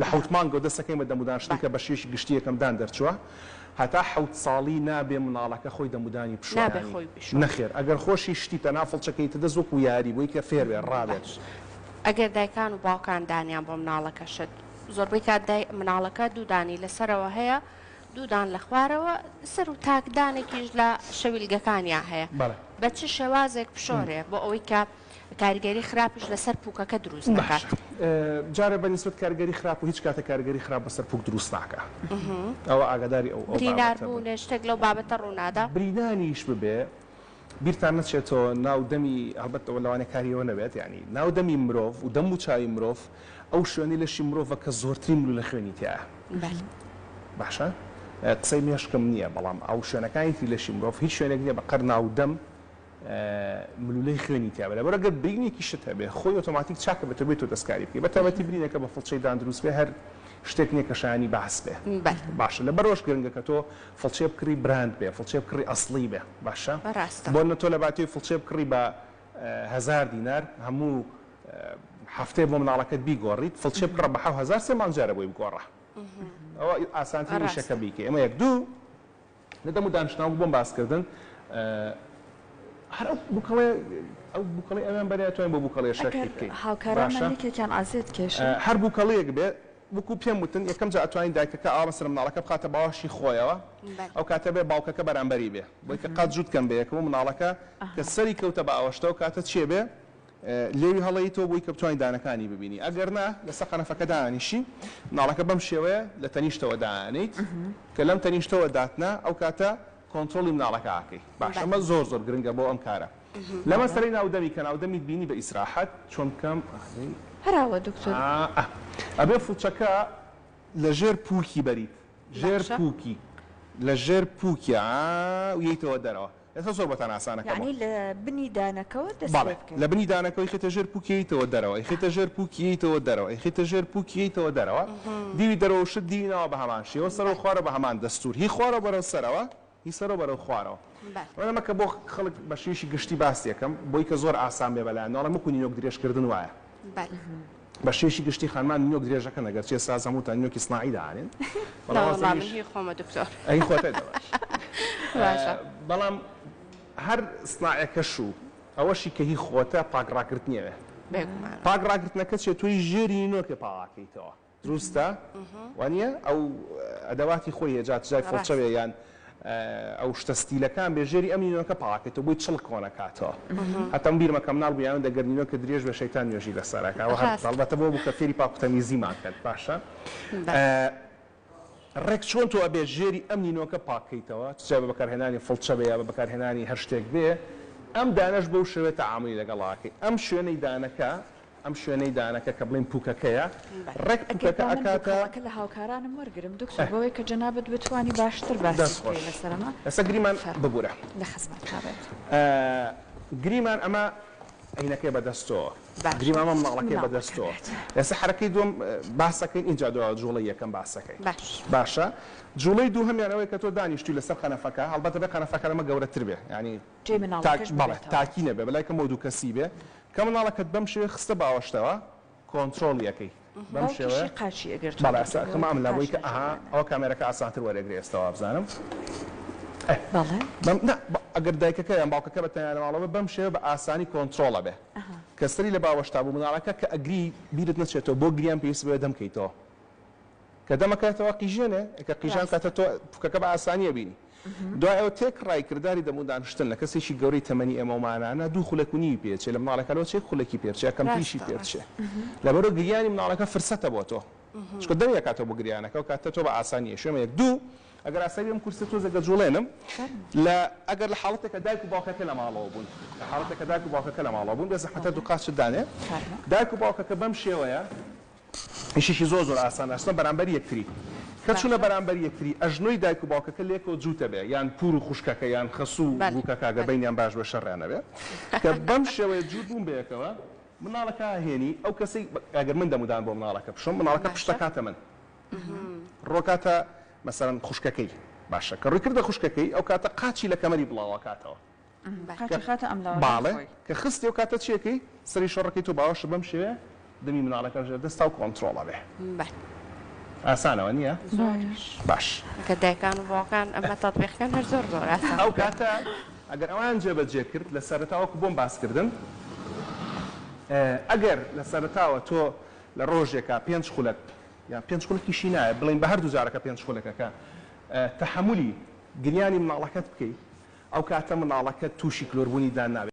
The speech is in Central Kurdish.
لە حەوت مانگەوە دەست ئەکەین بە دەمودانشتن کە بە شێوەیەکی گشتی یەکەم دان دەرچووە هەتا حەوت ساڵی نابێ مناڵەکە خۆی دەمودانی بشوا نابێ یانی خۆی بشوا. نەخێر ئەگەر خۆشی شتی تەنها فڵچەکەیتە دەست وەکو یاری بۆی کە فێر بێ ڕابێت. باش ئەگەر دایکان و باوکان دانیان بۆ مناڵەکە شت زۆربەی کات دای مناڵەکە دوو دانی لەسەرەوە هەیە دوو دان لە خوارەوە سەر و تاک دانێکیش لە شەویلگەکانیا هەیە بەڵێ. بە چ شێوازێک بشۆرێ بۆ ئەوەی کە کاریگەری خراپیش لەسەر پوکەکە دروست نەکات. باشە جارێ بە نیسبەت کاریگەری خراپ و هیچ کاتێک کاریگەری خراپ بەسەر پوک دروست ناکا ئەوە ئاگاداری ئەو ئەو بریندار بابەتە بن. بوونێ شتێک لەو بابەتە ڕوونادا؟ برینانیش ببێ بیرتان نەچێتەوە ناو دەمی هەڵبەت ئەوە لەوانەیە کاری ئەوە نەبێت یانی ناو دەمی مرۆڤ و دەم و چاوی مرۆڤ ئەو شوێنەی لەشی مرۆڤە کە زۆرترین ملولە خوێنی تیایە بەلێ. باشە قسەی مێشکم نییە بەڵام ئەو شوێنەکانی تری لەشی مرۆڤ هیچ شوێنێک نییە بە قەر ناو دەم ملولەی خوێنی تیا بێ لەبەر ئەگەر برینێکیشت هەبێ خۆی ئۆتۆماتیک چاکە بێتەوە بێ تۆ دەستکاری بکەی بە تایبەتی برینەکە بە فڵچەی دان دروست بێ هەر شتێک نییە کە شایانی باس بێ باشە لەبەرئەوەش گرنگە کە تۆ فڵچەیە بکڕی براند بێ فڵچەیە بکڕی ئەسڵی بێ باشە بۆ نە تۆ لە باتیەوەی فڵچەیە بکڕی بە هەزار دینار هەموو هەفتەیە بۆ مناڵەکەت بیگۆڕیت فڵچەیە بکڕە بە 7000 سێ مانگ جارە بۆی بگۆڕە ئەوە ئاسانترین ئیشەکە بیکەی ئەمە یەک دوو لە دەم و دانیشتنەوە بۆم باس کردن هەر ئەو بوکەڵێ ئەو بوکەڵی ئەویان بەرێ توانین بۆ بوکەڵێ شەرحی ئەگەر بکەین هاوکارانمان باشە یەکێکیان عەزێت کێشن. هەر بوکەڵەیەک بێ وەکو پێم وتن یەکەم جار ئەتوانی دایکەکە ئاوا مەسەلەن مناڵەکە بخاتە باوەشی خۆیەوە ئەو کاتە بێ باوکەکە بەرامبەری بێ بۆی کە قات جووت کەن بەیەکەوە مناڵەکە کە سەری کەوتە باوەشتەوە کاتە چێ بێ لێوی هەڵەیتەوە بۆی کە بتوانی دانەکانی ببینی ئەگەر نا لەسەر قەنەفەکە دانیشی مناڵەکە بەم شێوەیە لە تەنیشتەوە دانێیت کە لەم تەنیشتەوە داتنا ئەو کاتە کۆنترۆڵی مناڵەکە ئەکەی باشە ئەمە زۆر زۆر گرنگە بۆ ئەم کارە لە مەسەلەی ناودەمی کە ناودەمیت بینی بە ئیسراحەت چۆن بکەم هەراوە دکتۆر. ئەبێ فڵچەکە لە ژێر پووکی بەریت ژێر پووکی لە ژێر پووکیا و یەیتەوە دەرەوە ئێستا زۆر بۆتان ئاسانە کەمەوە. یەعنی لە بنی دانەکەوە دەست بەڵێ پێ بکەین. لە بنی دانەکەوە ئەیخەیتە ژێر پووکی یەیتەوە دەرەوە ئەیخەیتە ژێر پووکی یەیتەوە دەرەوە ئەیخەیتە ژێر پووکی یەیتەوە دەرەوە دیوی دەرەوە شت دیوی ناوە بە هەمان شێوە سەرەوە خوارەوە بە هەمان دەستوور هی خوارەوە بەرەو سەرەوە هی سەرەوە بەرەو خوارەوە من ئەمە کە بۆ خەڵک بە شێوەیەکی گشتی باسی ئەکەم بۆی کە زۆر ئاسان بێ بەلایان ئەڵێم وەکو نینۆک درێژ کردن وایە بە شێوەیەکی گشتی خانمان نینۆک درێژەکەن ئەگەر چێ ساز هەمووتان نینۆکی سناعی دانێن بەڵام وەڵا من هی خۆمە دکتۆر ئەی خۆتە باش باشە بەڵام هەر سناعەکەش و ئەوەشی کە هی خۆتە پاک ڕاگرتنیەوێ بێگومان پاک ڕاگرتنەکە چێ تۆی ژێری نینۆکێ پاکەیتەوە دروستە وانیە ئەو ئەدەواتی خۆی هەیە جا جای فڵچە بێ یان ئەو شتە ستیلەکان بێ ژێری ئەم نینۆکە پاکێتەوە بۆی چڵک کۆنەکاتەوە هەتا من بیرمە کە مناڵ بوویان دەگەر نینۆکە درێژ بێ شەیتان نوێژی لەسەرەکە وە هەر هەڵبەتە بۆ بوو کە فێری پاک و تەمیزیمان کەن باشە ڕێک چۆن تۆ ئەبێ ژێری ئەم نینۆکە پاک کەیتەوە چ جا بە بەکارهێنانی فڵچە بێ یا بە بەکارهێنانی هەر شتێک بێ ئەم دانەش بەو شێوەیە تەعامولی لەگەڵا ئەکەی ئەم شوێنەی دانەکە ئەم شوێنەی دانەکە کە بڵێین پوکەکەیە ڕێک ئەگەر پوکەکە با من ئەکاتە بوکەڵەکە لە هاوکارانم وەرگرم دکتۆر بەوەی کە جەنابت بتوانی باشتر باسی دەست بکەی خۆش لەسەر ئەمە ئێستا گریمان فەرموو ببورە لە خزمەتتا بێت. گریمان ئەمە عینەکەی بەدەستۆوە باشە. گریمان ئەمە مناڵەکەی مناڵەکە بەدەستۆوە بێت. ئێستا حەرەکەی دووەم باسەکەین ئینجا دوا جوڵەی یەکەم باسەکەین باش. باشە جوڵەی دووهەمیان ئەوەیە کە تۆ دانیشتووی لەسەر قەنەفەکە هەڵبەتە بێ قەنەفەکە لەمە گەورەتر بێ یانی جێی تاک مناڵەکەش بەڵێ ببێتەوە. تاکی نەبێ بەلای کەمەوە دووکەسی بێ کە مناڵەکەت بەم شێوەیە خستە باوەشتەوە کۆنترۆڵی ئەکەی بەم باوکیشی شێوەیە قاچی ئەگرتووە بەڵێ دکتۆر ئێستا بۆی ئەخەمە کە ئەم لا قاچ بۆی کە ئەها نەجوڵێنێ. ئەوە کامێرەکە ئاسانتر وەرئەگرێ ئێستا وابزانم ئێ بەڵێ. بەم نا ئەگەر دایکەکە یان باوکەکە بە تەنیا لە ماڵەوە بێ بەم شێوەیە بە ئاسانی کۆنترۆڵ ئەبێ کە سەری لە باوەشتا بوو مناڵەکە کە ئەگری بیرت نەچێتەوە بۆ گریان پێویست بەوێ دەم کەیتەوە کە دەمەکەتەوە قیژێنێ کە قیژان کاتە ڕاستە. تۆ پوکەکە بە ئاسانی ئەبینی دوای ئەوە تێکڕای کرداری دەمودانشتن لە کەسێکی گەورەی تەمەنی ئێمەومانانە دوو خولەک و نیوی پێ ئەچێ لە مناڵێکا لەوە چێ خولەکی پێ بچێ یا کەمتریشی ڕاستە پێ بچێ ڕاستە. لەبەرئەوە گریانی مناڵەکە فرسەتە بۆ تۆ چونکە دەمی ئەکاتەوە بۆ گریانەکە ئەو کاتە تۆ بە ئاسانی ئەشێ ئەمە یەک دوو ئەگەر ئاسایی بێ ئەم کورسیە تۆزێک ئەجوڵێنم فەرموو. لە ئەگەر لە حاڵەتێکا دایک و باوکەکە لە ماڵەوە بوون لە حاڵەتێکا دایک و باوکەکە لە ماڵەوە بوون بێ زەحمەتە بەڵێ دوو قاچت دانێ فەرموو. دایک و باوکەکە بەم شێوەیە ئیشێکی زۆر زۆر ئاسانە ئەچنە بەرامبەر یەکتری کە چونە باشە. بەرامبەر یەکتری ئەژنۆی دایک و باوکەکە لێکەوە جووتە بێ یان پور و خوشکەکە یان خەسوو و بەلێ بووکەکە گەر بەلێ. بەینیان باش بێ شەڕیان نەبێ کە بەم شێوەیە جووت بوون بەیەکەوە مناڵەکە ئەهێنی ئەو کەسەی ئەگەر من دەمودان بۆ مناڵەکە بشۆم مناڵەکە باشە. پشت ئەکاتە من ڕۆکاتە مەسەلەن خوشکەکەی باشە کە ڕووی کردە خوشکەکەی ئەو کاتە قاچی لە کەمەری بڵاو ئەکاتەوە قاچی خاتە ئەم لاوە لای باڵێ خۆی. کە خستی ئەو کاتە چی ئەکەی سەری شۆڕەکەی تۆ باوەشە بەم شێوەیە دەمی مناڵەکە ژێر دەستا و کۆنترۆڵ ئەبێ. بەل. ئاسانە وانییە؟ زۆریش. باش. گەر دایکان و باوکان ئەمە تەتبیق کەن هەر زۆر زۆر ئاسان ئەو دەبێت. کاتە ئەگەر ئەوان جێبەجێ کرد لە سەرەتا وەکو بۆم باس کردن ئەگەر لە سەرەتاوە تۆ لە ڕۆژێکا پێنج خولەک یان پێنج خولەکیشی نایە بڵێین بە هەردوو جارەکە پێنج خولەکەکە تەحەمولی گریانی مناڵەکەت بکەی ئەو کاتە مناڵەکەت تووشی کلۆربوونی دان نابێت.